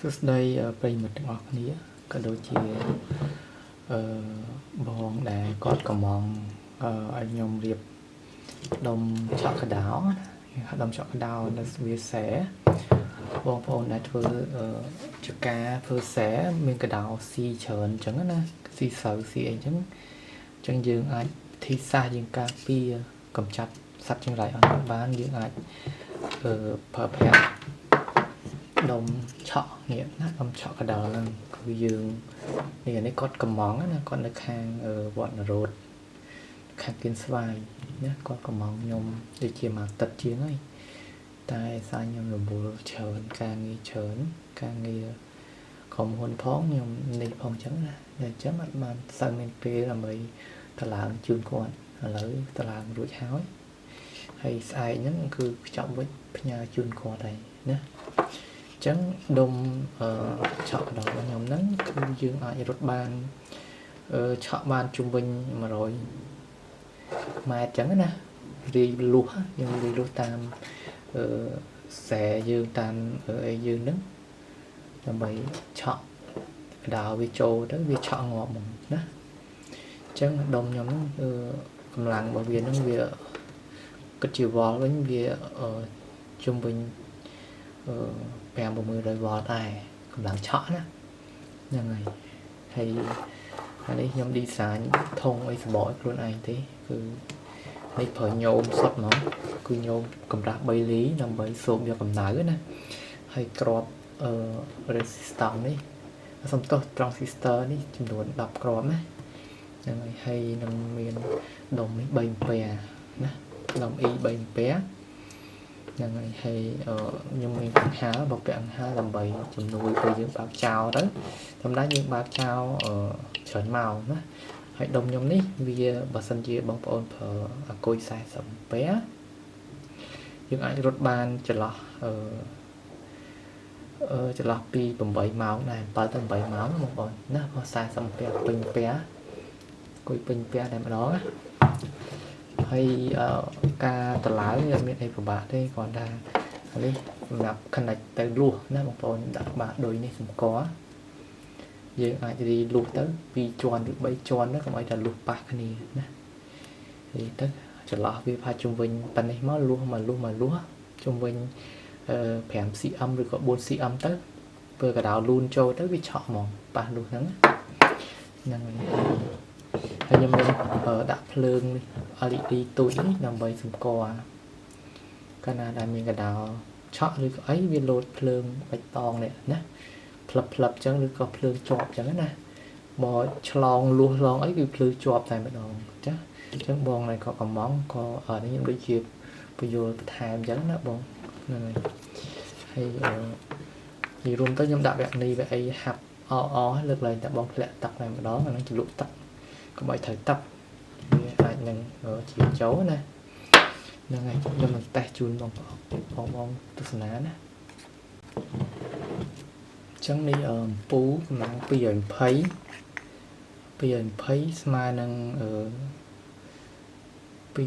សួស្តីប្រិយមិត្តទាំងអស់គ្នាក៏ដូចជាអឺបងដែលគាត់កំងឲ្យខ្ញុំរៀបដុំឆក់កដោណាដុំឆក់កដោនៅវាសែបងប្អូនដែលធ្វើចការធ្វើសែមានកដោស៊ីច្រើនអញ្ចឹងណាស៊ីស្រូវស៊ីអីអញ្ចឹងអញ្ចឹងយើងអាចវិធីសាស្ត្រយើងការពារកម្ចាត់សត្វចង្រៃអស់នោះបានយើងអាចប្រើប្រាស់ដុំឆក់នេះណាដុំឆក់កដោហ្នឹងគឺយើងនេះនេះគាត់កំងណាគាត់នៅខាងវត្តនរោតខាងគៀនស្វាយណាគាត់កំងខ្ញុំដូចជាមួយអាទិត្យជាងហើយតែសារខ្ញុំរវល់ច្រើនការងារច្រើនការងារក្រុមហ៊ុនផងខ្ញុំនេះផងចឹងណាតែអញ្ចឹងអត់បានសូវមានពេលដើម្បីតឡើងជូនគាត់ឥឡូវតឡើងរួចហើយហើយស្អែកហ្នឹងគឺខ្ចប់វិចផ្ញើជូនគាត់ហើយណាអញ្ចឹងដុំអឺឆក់កដោរបស់ខ្ញុំហ្នឹងគឺយើងអាចរត់បានអឺឆក់បានជុំវិញ100ម៉ែត្រអញ្ចឹងណារាយលួសយើងរាយលួសតាមអឺខ្សែយើងតាមអីយើងហ្នឹងដើម្បីឆក់កដោវាចូលទៅវាឆក់ងាប់ហ្មងណាអញ្ចឹងដុំខ្ញុំហ្នឹងគឺកម្លាំងរបស់វាហ្នឹងវាគិតជាវ៉លវិញវាជុំវិញអឺ5 600វ៉លដែរកម្លាំងឆក់ណាហ្នឹងហើយហើយអានេះខ្ញុំ design ធុងអីសបកឲ្យខ្លួនឯងទេគឺនេះប្រើញោមសុតហ្មងគឺញោមកម្រាស់3លីដើម្បីសូបយកកម្ដៅណាហើយក្របអឺ resistance នេះសំទោស transistor នេះចំនួន10គ្រាប់ណាហ្នឹងហើយហើយនឹងមានដុំនេះ3អំពែណាដុំ E 3អំពែហ្នឹងហើយហើយខ្ញុំមានកង្ហាបើពាក់កង្ហាដើម្បីជំនួយពេលយើងបើកចោលទៅធម្មតាយើងបើកចោលច្រើនម៉ោងណាហើយដុំខ្ញុំនេះវាបើសិនជាបងប្អូនប្រើអាគុយ40អំពែយើងអាចរត់បានចន្លោះអឺអឺចន្លោះពី8ម៉ោងដែរ7ទៅ8ម៉ោងបងប្អូនណាព្រោះ40អំពែពេញពែគុយពេញពែតែម្ដងណាហើយការតឡើងវាអត់មានអីពិបាកទេគ្រាន់តែនេះសម្រាប់ connect ទៅលួសណាបងប្អូនដាក់បាក់ដូចនេះសម្គាល់យើងអាចរីលួសទៅ2ជាន់ឬ3ជាន់ទៅកុំឲ្យតែលួសប៉ះគ្នាណារីទៅចន្លោះវាផាជុំវិញប៉ណ្នេះមកលួសមកលួសមកលួសជុំវិញ5 cm ឬក៏4 cm ទៅធ្វើកដោលូនចូលទៅវាឆក់ហ្មងប៉ះលួសហ្នឹងហ្នឹងហើយហើយខ្ញុំមានដាក់ភ្លើងនេះ LED ទូចនេះដើម្បីសម្គាល់កាលណាដែលមានកដោឆក់ឬក៏អីវាលោតភ្លើងបៃតងនេះណាផ្លឹបផ្លឹបចឹងឬក៏ភ្លើងជាប់ចឹងណាបើឆ្លងលួសឡងអីគឺភ្លឺជាប់តែម្ដងចាអញ្ចឹងបងណៃក៏កំងក៏នេះខ្ញុំដូចជាបញ្យល់បន្ថែមចឹងណាបងហ្នឹងហើយហើយអឺនិយាយរួមទៅខ្ញុំដាក់វគ្គនេះវគ្គអីហាប់អអលើកឡើងតែបងធ្លាក់ទឹកតែម្ដងអាហ្នឹងជ្រលក់ទឹកកុំឲ្យត្រូវទឹកវាអាចនឹងជាចូលណាហ្នឹងហើយខ្ញុំនឹងតេស្តជូនបងប្អូនបងបងទស្សនាណាអញ្ចឹងនេះអំពូកម្លាំង220 220ស្មើនឹងអឺ220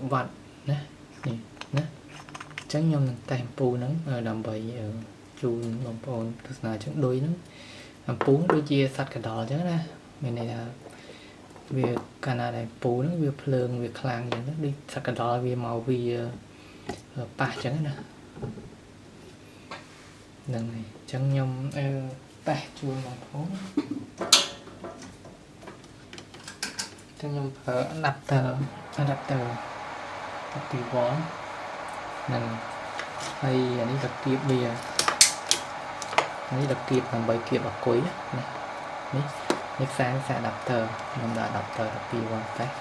50វ៉ាត់ណានេះណាអញ្ចឹងខ្ញុំនឹងតេស្តអំពូហ្នឹងដើម្បីជូនបងប្អូនទស្សនាអញ្ចឹងដូចហ្នឹងអំពូដូចជាសត្វកណ្ដុរអញ្ចឹងណាមានន័យថាវាកាលណាដែលពូហ្នឹងវាភ្លើងវាខ្លាំងអញ្ចឹងទៅដូចសត្វកណ្ដុរវាមកវាប៉ះអញ្ចឹងណាហ្នឹងហើយអញ្ចឹងខ្ញុំអឺតេស្តជូនបងប្អូនអញ្ចឹងខ្ញុំប្រើ adapter 12 V ហ្នឹងហើយអានេះតគៀបវានេះតគៀបដើម្បីគៀបអគុយណានេះនេះខ្សែខ្សែ adapter ខ្ញុំដាក់ adapter 12 V តេស្ត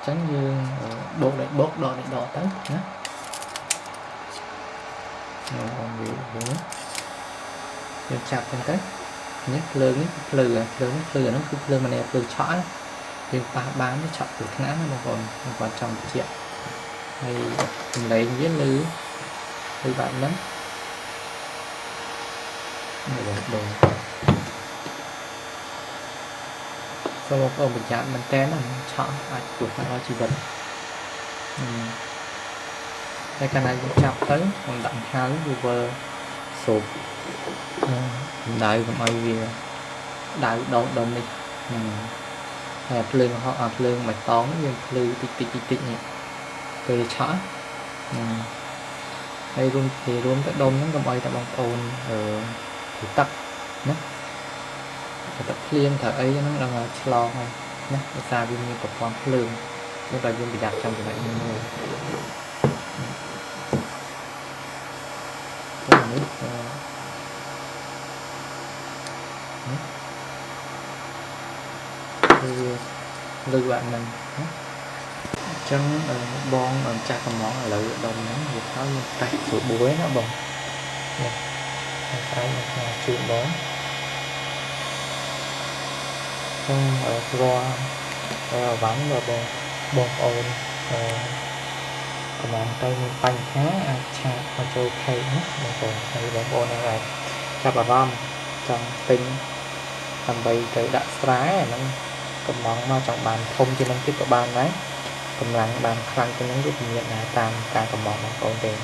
អញ្ចឹងយើងបូកលេខបូកដកលេខដកទៅណាអូនវាវិញយើងចាប់ចឹងទៅនេះភ្លើងនេះភ្លឺភ្លើងនេះភ្លឺអាហ្នឹងគឺភ្លើងម្នាក់ភ្លើងឆក់ណាយើងប៉ះបានឆក់គ្រោះថ្នាក់ណាបងប្អូនបងប្អូនចង់បញ្ជាក់ហើយសំឡេងវាលឺលឺបែបហ្នឹងនេះបងដូរសូមបងប្អូនប្រយ័ត្នមែនតើណាឆក់អាចគ្រោះថ្នាក់ដល់ជីវិតតែកាលណាយើងចាប់ទៅខ្ញុំដាក់ហៅវាវិល សូបកម្ដៅកុំឲ្យវាដៅដុំដុំនេះហ្នឹងហើយភ្លើងហោះអាភ្លើងបៃតងវាភ្លឺតិចតិចតិចតិចនេះពេលឆក់ហ្នឹងហើយរួមនិយាយរួមទៅដុំហ្នឹងកុំឲ្យតែបងប្អូនអឺត្រូវទឹកណាត្រូវទឹកភ្លៀងត្រូវអីហ្នឹងដល់ឆ្លងហើយណាដោយសារវាមានប្រព័ន្ធភ្លើងយើងដល់យើងប្រយ័ត្នចំចំណុចនេះមួយចឹងនេះគឺវាលឺបែបហ្នឹងណាអញ្ចឹងបងម្ចាស់កំងឥឡូវដុំហ្នឹងវាហើយខ្ញុំតេស្តស្រួលបួយណាបងនេះហើយស្រែកមកផ្ញើជូនបងចឹងរាល់អវ៉ាន់បើបងបងប្អូនអឺកំងទៅមានបញ្ហាអាចឆាតមកចូល page ណាបងប្អូនហើយបងប្អូនអាចចាប់អារម្មណ៍ចង់ទិញដើម្បីទៅដាក់ស្រែហ្នឹងកំងមកចង់បានធំជាងនឹងទៀតក៏បានដែរកម្លាំងបានខ្លាំងជាងនឹងទៀតមានដែរតាមការកំងបងប្អូនទេ។